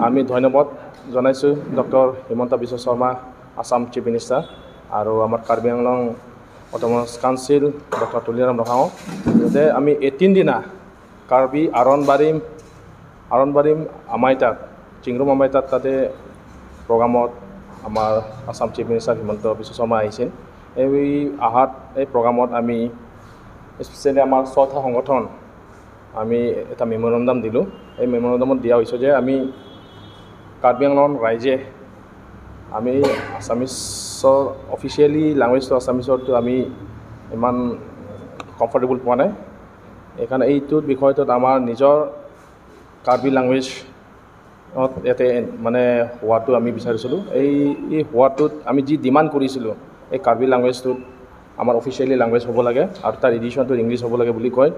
আমি ধন্যবাদ জনাইছোঁ doctor Himanta Biswa Sarma, Assam chief minister, আৰু আমাৰ Karbi Anglong autonomous council doctor Tuliram ৰংহাঙক, যাতে আমি 18 দিনা কাৰ্বি আৰণবাৰীম আমাইতাত, চিংৰুম আমাইতাত, তাতে প্ৰগ্ৰামত আমাৰ আছাম চিফ মিনিষ্টাৰ হিমন্ত বিশ্ব শৰ্মা আহিছিল। এই অহাত এই প্ৰগ্ৰামত আমি স্পেচিয়েলি আমাৰ 6টা সংগঠন আমি এটা মেমৰেণ্ডাম দিলোঁ। এই মেমৰেণ্ডামত দিয়া হৈছে যে আমি কাৰ্বি আংলং ৰাইজে আমি আছামিছৰ অফিচিয়েলি লেংগুৱেজটো আছামিছৰটো আমি ইমান কমফৰ্টেবল পোৱা নাই। সেইকাৰণে এইটো বিষয়টোত আমাৰ নিজৰ কাৰ্বি লেংগুৱেজত ইয়াতে মানে হোৱাটো আমি বিচাৰিছিলোঁ। এই হোৱাটোত আমি যি ডিমাণ্ড কৰিছিলোঁ, এই কাৰ্বি লেংগুৱেজটোত আমাৰ অফিচিয়েলি লেংগুৱেজ হ'ব লাগে আৰু তাৰ এডিশ্যনটো ইংলিছ হ'ব লাগে বুলি কয়,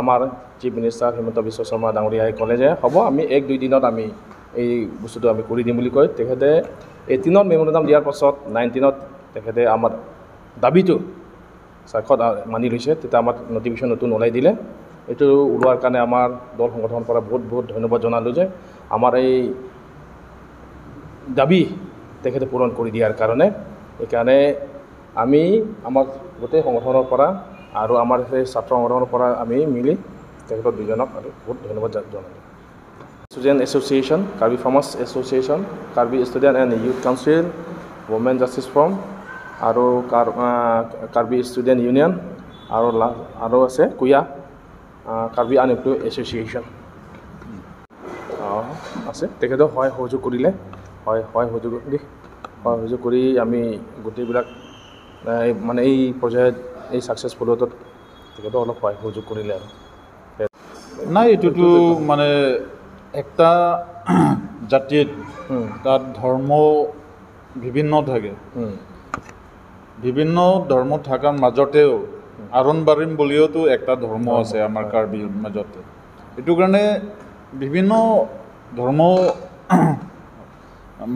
আমাৰ চিফ মিনিষ্টাৰ হিমন্ত বিশ্ব শৰ্মা ডাঙৰীয়াই ক'লে যে হ'ব, আমি 1-2 দিনত আমি এই বস্তুটো আমি কৰি দিম বুলি কয়। তেখেতে 18ত মেমৰেণ্ডাম দিয়াৰ পাছত 19ত তেখেতে আমাৰ দাবীটো স্বাক্ষত মানি লৈছে। তেতিয়া আমাক নটিফিকেশ্যন নতুন ওলাই দিলে। এইটো ওলোৱাৰ কাৰণে আমাৰ দল সংগঠনৰ পৰা বহুত বহুত ধন্যবাদ জনালোঁ যে আমাৰ এই দাবী তেখেতে পূৰণ কৰি দিয়াৰ কাৰণে। সেইকাৰণে আমি আমাৰ গোটেই সংগঠনৰ পৰা আৰু আমাৰ সেই ছাত্ৰ সংগঠনৰ পৰা আমি মিলি তেখেতৰ দুজনক আৰু বহুত ধন্যবাদ জনালোঁ। Student association, Karbi farmers association, Karbi student and youth council, women justice forum আৰু কাৰ্বি ষ্টুডেণ্ট ইউনিয়ন আৰু আছে কুয়া কাৰ্বি আনএমপ্লয় এছ'চিয়েশ্যন আছে। তেখেতেও সহায় সহযোগ কৰিলে, হয় সহায় সহযোগ দি সহায় সহযোগ কৰি আমি গোটেইবিলাক মানে এই পৰ্যায়ত এই ছাকচেছফুলটোত তেখেতেও অলপ সহায় সহযোগ কৰিলে। আৰু নাই, এইটোতো মানে একটা জাতিত তাত ধৰ্ম বিভিন্ন থাকে। বিভিন্ন ধৰ্ম থকাৰ মাজতেও আৰণবাৰিম বুলিওতো একটা ধৰ্ম আছে আমাৰ কাৰ্বিৰ মাজতে। এইটো কাৰণে বিভিন্ন ধৰ্ম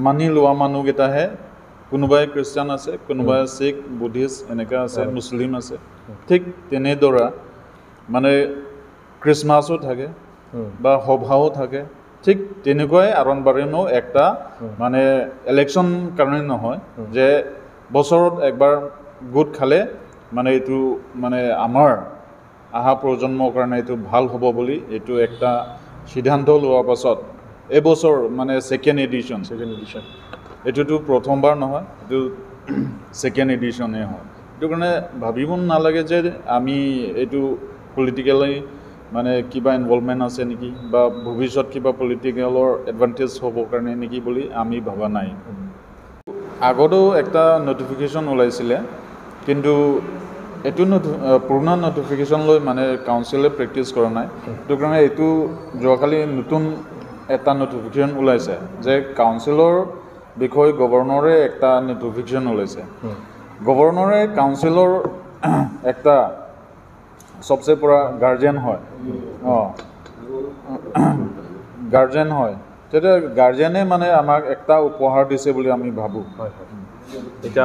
মানি লোৱা মানুহকেইটাহে, কোনোবাই খ্ৰীষ্টান আছে, কোনোবাই শিখ, বুদ্ধিষ্ট এনেকুৱা আছে, মুছলিম আছে। ঠিক তেনেদৰে মানে খ্ৰীষ্টমাছো থাকে বা সভাও থাকে। ঠিক তেনেকুৱাই আৰণবাৰিমো একটা মানে ইলেকশ্যন কাৰণে নহয় যে বছৰত একবাৰ গোট খালে মানে এইটো মানে আমাৰ অহা প্ৰজন্মৰ কাৰণে এইটো ভাল হ'ব বুলি এইটো একটা সিদ্ধান্ত লোৱাৰ পাছত এইবছৰ মানে ছেকেণ্ড এডিশ্যন। Second edition. এইটোতো প্ৰথমবাৰ নহয়, এইটো ছেকেণ্ড এডিশ্যনেই হয়। সেইটো কাৰণে ভাবিব নালাগে যে আমি এইটো পলিটিকেলি মানে কিবা ইনভলভমেণ্ট আছে নেকি বা ভৱিষ্যত কিবা পলিটিকেলৰ এডভান্টেজ হ'বৰ কাৰণে নেকি বুলি আমি ভবা নাই। আগতেও এটা নটিফিকেশ্যন ওলাইছিলে, কিন্তু এইটো পুৰণা নটিফিকেশ্যন লৈ মানে কাউন্সিলে প্ৰেক্টিছ কৰা নাই। সেইটো কাৰণে এইটো যোৱাকালি নতুন এটা নটিফিকেশ্যন ওলাইছে যে কাউন্সিলৰ বিষয়ে গভৰ্ণৰে এটা নটিফিকেশ্যন ওলাইছে। গভৰ্ণৰে কাউন্সিলৰ একটা চবচে পৰা গাৰ্জেন হয়, গাৰ্জেন হয়। তেতিয়া গাৰ্জেনে মানে আমাক একটা উপহাৰ দিছে বুলি আমি ভাবোঁ। হয় হয়, এতিয়া